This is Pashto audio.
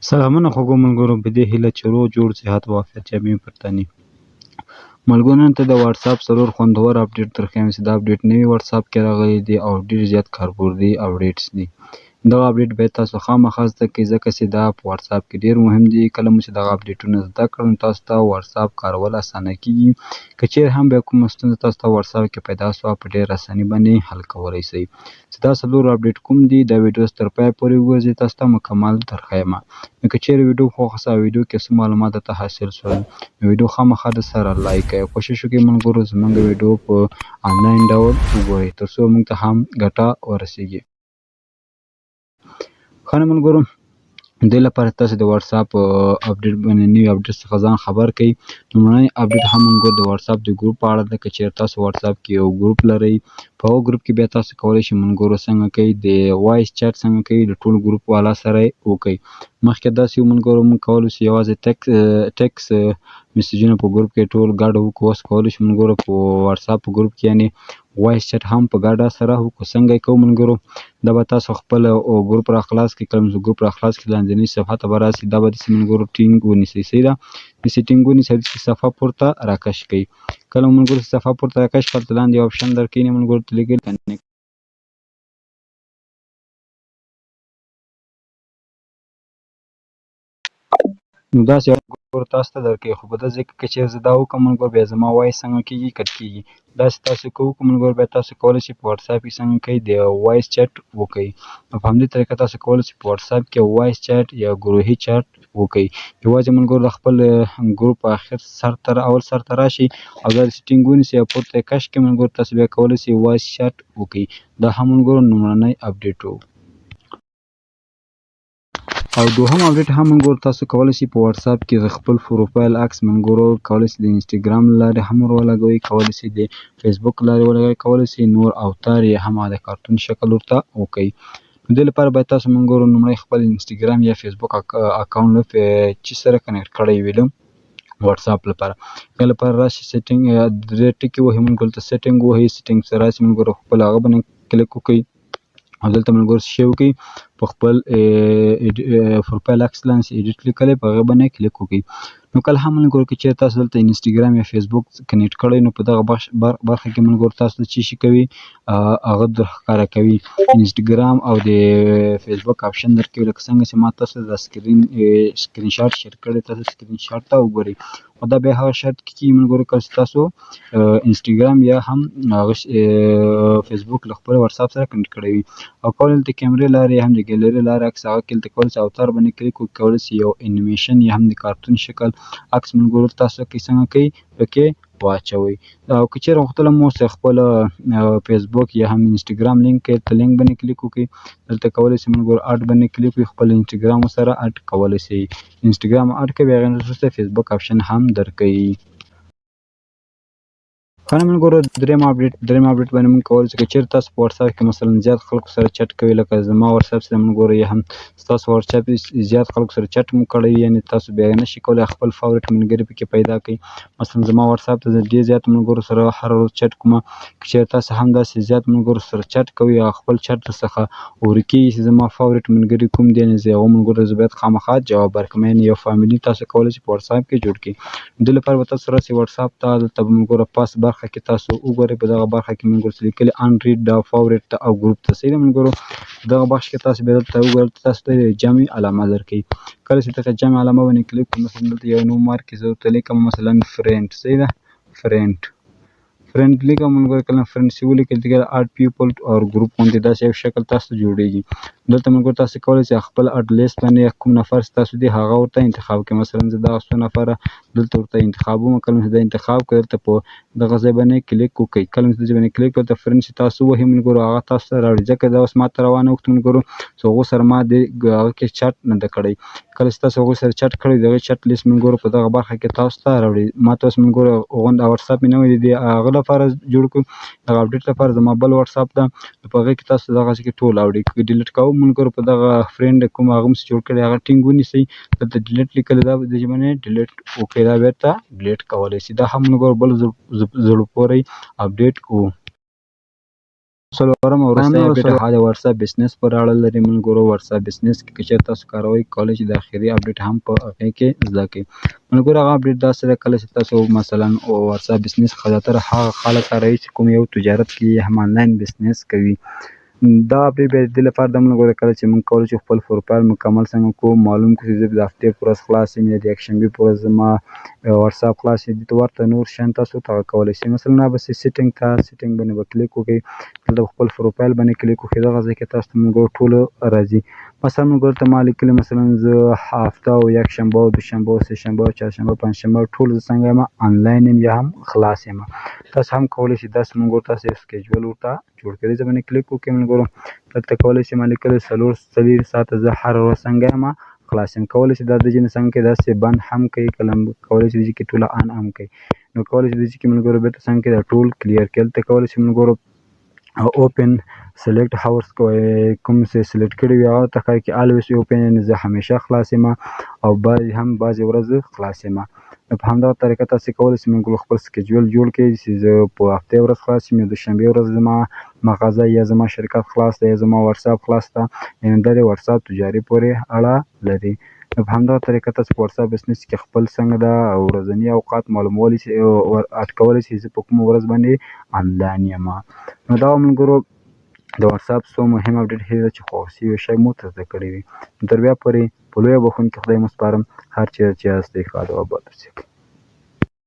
سلامونه خوږو ملګرو، په دې هیله چې روغ جوړ، صحت او عافیت جامې پر تني. ملګرو، نن ته د واتساپ څلور خوندور اپډیټ درښیم چې دا اپډیټ نوي واتساپ کې راغلي دي او ډېر زیات کاربردي اپډیټس دي. دغه اپډیټ باید تاسو خامخا زده کړئ، ځکه چې دا په واتساپ کې ډېر مهم دي. کله مو چې دغه اپډیټونه زده کړل، نو تاسو ته واتساپ کارول اسانه کېږي. که چېرې هم بیا کومه ستونزه تاسو ته واتساپ کې پیدا شوه، په ډېره اساني باندې حل کولی شئ. چې دا څلور اپډیټ کوم دي، دا ویډیو تر پایه پورې وګورئ، تاسو ته مکمل درښیم. نو که چېرې ویډیو خوښه شوه، ویډیو کې څه معلومات درته حاصل شول، نو ویډیو خامخا د سره لایک کړئ. کوشش وکړئ ملګرو، زمونږ ویډیو په آنلاین ډول وګورئ، تر څو موږ ته هم ګټه ورسیږي. ښه نو ملګرو، دې لپاره تاسو د واتساپ اپډیټ باندې نوي اپډیټ څخه ځان خبر کړئ. لومړنی اپډیټ هم ملګرو د واتساپ د ګروپ په اړه ده. که چېرې تاسو واتساپ کې یو ګروپ لرئ، په هغه ګروپ کې بیا تاسو کولی شئ ملګرو څنګه کوئ د وایس چټ څنګه کوئ د ټول ګروپ والا سره یې وکړئ. مخکې داسې وو ملګرو، موږ کولی شو یوازې ټیکس میسجونه په ګروپ کې ټول ګډ وکړو. اوس کولی شو ملګرو په واتساپ په ګروپ کې یعنې وایس چټ هم په ګډه سره وکړو. څنګه یې کوو ملګرو؟ دا به تاسو خپل ګروپ را خلاص کړئ. کله چې ګروپ را خلاص کړئ، لاندېنۍ صفحه ته به راسي. دا به داسې ملګرو ټینګ ونیسئ، صحیح ده؟ داسې ټینګ ونیسئ، داسې صفحه پورته راکش کړئ. کله ملګرو صفحه پورته راکش کړئ، هلته لاندې یو اپشن درکوي ملګرو ته لیکل کنیکټ. نو داسې ملګرو تاسو ته درکوي. خو په داسې ځای کې که چېرې زه دا وکړم ملګرو، بیا زما وایس څنګه کېږي؟ کټ کېږي. داسې تاسو که وکړو ملګرو، بیا تاسو کولی شئ په واتساپ کې څنګه کوئ د وایس چټ وکړئ. نو په همدې طریقه تاسو کولی شئ په واتساپ کې وایس چټ یا ګروهي چټ وکړئ. یوازې ملګرو د خپل ګروپ اخر سر ته اول سر ته راشئ او دا سیټینګ ونیسئ او پورته یې کش کړئ ملګرو، تاسو بیا کولی شئ وایس چټ وکړئ. دا هم ملګرو لومړنی اپډیټ و. او دوهم اپډیټ هم ملګرو، تاسو کولی شئ په واتساپ کې د خپل پروفایل عکس ملګرو کولی شئ د انسټاګرام له لارې هم ور ولګوئ، کولی شئ د فیسبوک له لارې ولګوئ، کولی شئ نور اوتار یې هم د کارتون شکل ورته وکړئ. نو دې لپاره باید تاسو ملګرو لومړی خپل انسټاګرام یا فیسبوک اکاونټ له چی سره کنیکټ کړی وي له واتساپ لپاره. هغې لپاره راشي سیټینګ درې ټکي وهي ملګرو، دلته سیټینګ وهي، سیټینګ سره راشي ملګرو خپل هغه باندې کلیک وکړئ او دلته ملګرو څه شی وکړئ، په خپل پروفایل عکس لاندې چې ایډیټ لیکلی په هغه باندې کلیک وکړئ. نو کله هم ملګرو که چېرې تاسو دلته انسټاګرام یا فیسبوک کنیکټ کړئ، نو په دغه برخه کې ملګرو تاسو ته څه شي کوي، هغه در ښکاره کوي انسټاګرام او د فیسبوک اپشن درکوي. لکه څنګه چې ما تاسو ته دا سکرین شاټ شیر کړی، تاسو سکرین شاټ ته وګورئ. خو دا بیا هغه شرط کې کېږي ملګرو کله چې تاسو انسټاګرام یا هم هغه فیسبوک له خپل واتساپ سره کنیکټ کړی وي. او کولی د کیمرې لارې یا هم د ګیلري لارې عکس هغه کې دلته کولی شئ اوتار باندې کلیک وکړئ، کولی شئ یو انیمیشن یا هم د کارتون شکل عکس ملګرو تاسو کې څنګه کوي پکې واچوئ. او که چېرې غوښتله مو چې خپل فیسبوک یا هم انسټاګرام لینک کې ته لینک باندې کلیک وکړئ، دلته کولی شئ ملګرو اډ باندې کلیک وکړئ، خپل انسټاګرام سره اډ کولی شئ. انسټاګرام اډ کوي، هغې نه وروسته فیسبوک اپشن هم درکوي. ښه نو ملګرو، درېیم اپډیټ باندې موږ کولی شو که چېرې تاسو په واتساپ کې مثلا زیات خلکو سره چټ کوئ، لکه زما واتساپ سره ملګرو یا هم ستاسو واتساپ زیات خلکو سره چټ مو کړی، یعنې تاسو بیا نه شئ کولی خپل فاورټ ملګري پکې پیدا کړئ. مثلا زما واتساپ ته زه ډېر زیات ملګرو سره هره ورځ چټ کوم. که چېرې تاسو هم داسې زیات ملګرو سره چټ کوئ او خپل چټ درڅخه ورکېږي چې زما فاورټ ملګري کوم دي، یعنې زه هغو ملګرو ته زه باید خامخا جواب ورکړم، یعنې یو فامیلي تاسو کولی شئ په واتساپ کې جوړ کړئ. دې لپاره به تاسو راسئ واتساپ ته، دلته به ملګرو پاس برخه کې تاسو وګورئ، په دغه برخه کې ملګرو څه لیکلي ان ریډ دا فاورټ ته او ګروپ ته، صحیح ده ملګرو؟ دغه بخش کې تاسو بیا دلته وګورئ، تاسو ته د جمع علامه درکوي. کله چې دغه جمع علامه باندې کلیک کړو، مثلا دلته یو نوم ورکړئ، زه ورته لیکم مثلا فرینډ، صحیح ده؟ فرینډ لیکم ملګرو، کله فرینډ چې ولیکل دلته اډ پیپل اور ګروپ غوندې داسې یو شکل تاسو ته جوړېږي. دلته ملګرو تاسو کولی شئ خپل اډ لیست باندې کوم نفر چې تاسو دی هغه ورته انتخاب کړئ. مثلا زه دغه څو نفره دلته ورته انتخابوم، کله چې دا انتخاب کړئ دلته په دغه ځای باندې کلیک وکړئ. کله چې دغه ځای باندې کلیک وکړئ، دلته فرینډ چې تاسو وهئ ملګرو هغه تاسو ته راوړي، ځکه دا اوس ما ته روانه وخت ملګرو چې هغو سره ما د هغه کې چټ نه ده کړی. کله چې تاسو هغو سره چټ کړی، د هغې چټ لیست ملګرو په دغه برخه کې تاسو ته راوړي. ما ته اوس ملګرو غونډه واتساپ مې نوی دی هغه لپاره جوړ کړو، دغه اپډیټ لپاره زما بل واتساپ ده، په هغې کې تاسو دغه څه کې ټول راوړي. که ډیلیټ کوم ملګرو په دغه فرینډ کوم هغه مو چې جوړ کړی هغه ټینګ ونیسئ، دلته ډیلیټ لیکلی دا د ژبې ډیلیټ وکړئ، دا بېرته ډیلیټ کولی شئ. دا هم ملګرو بل زړه پورې اپډیټ و. څلورم او وروستی اپډیټ هغه د واتساپ بزنس پورې اړه لري. ملګرو، واتساپ بزنس کې که چېرې تاسو کاروئ، کولی شئ د اخري اپډیټ هم په هغې کې زده کړئ. ملګرو، هغه اپډیټ داسې ده، کله چې تاسو مثلا واتساپ بزنس زیاتره هغه خلک کاروي چې کوم یو تجارت کې هم آنلاین بزنس کوي. دا اپډیټ بیا د دې لپاره ده ملګرو، کله چې موږ کولی شو خپل پروفایل مکمل څنګه کوو، معلوم کړو چې زه د هفتې په ورځ خلاص یم یا د یکشنبې په ورځ زما واتساپ خلاص وي، دې ته ورته نور شیان تاسو ته کولی شئ. مثلا را به شئ سیټینګ ته، سیټینګ باندې به کلیک وکړئ، دلته خپل پروفایل باندې کلیک وکړئ. دغه ځای کې تاسو ته ملګرو ټولو راځي. مثلا ملګرو ته ما لیکلي، مثلا زه هفته او یکشنبه او دوشنبه او سه شنبه او چهارشنبه پنجشنبه ټول زه څنګه یم، آنلاین یم یا هم خلاص یم. تاسو هم کولی شئ داسې ملګرو تاسو یو سکیجول ورته جوړ کړئ. دې باندې کلیک وکړئ ملګرو، دلته کولی شئ ما لیکلي 44 ساعته زه هره ورځ څنګه یم، خلاص یم. کولی شئ دا د ځینې څنګه کې داسې بند هم کوي، کله کولی شئ چې ټوله آن هم کوي. نو کولی شئ چې ملګرو بیرته څنګه کې دا ټول کلیر کړئ. دلته کولی شئ ملګرو اوپن سلیکټ هاورس کوم څه سلیکټ کړي وي هغه ته ښایي کې الویز اوپن، یعنې زه همیشه خلاص یم او بعضې هم بعضې ورځې خلاص یم. نو په همدغه طریقه تاسو کولی شئ ملګرو خپل سکیجول جوړ کړئ چې زه په هفتې ورځ خلاص یم یا دوشنبې ورځ زما مغازه یا زما شرکت خلاص ده یا زما واتساپ خلاص ده، یعنې دا د واتساپ تجاري پورې اړه لري. نو په همدغه طریقه تاسو په واتساپ بزنس کې خپل څنګه ده او ورځني اوقات معلومولی شئ او اټکولی شئ زه په کومه ورځ باندې آنلاین یم. نو دا ملګرو د واتساپ څو مهم اپډیټ، هیله ده چې خوښ شوي شی مو تر زده کړی وي. نو تر بیا پورې په لویه بښونکي خدای مو سپارم. هر چېرې چې یاستئ ښاد او اباد اوسئ.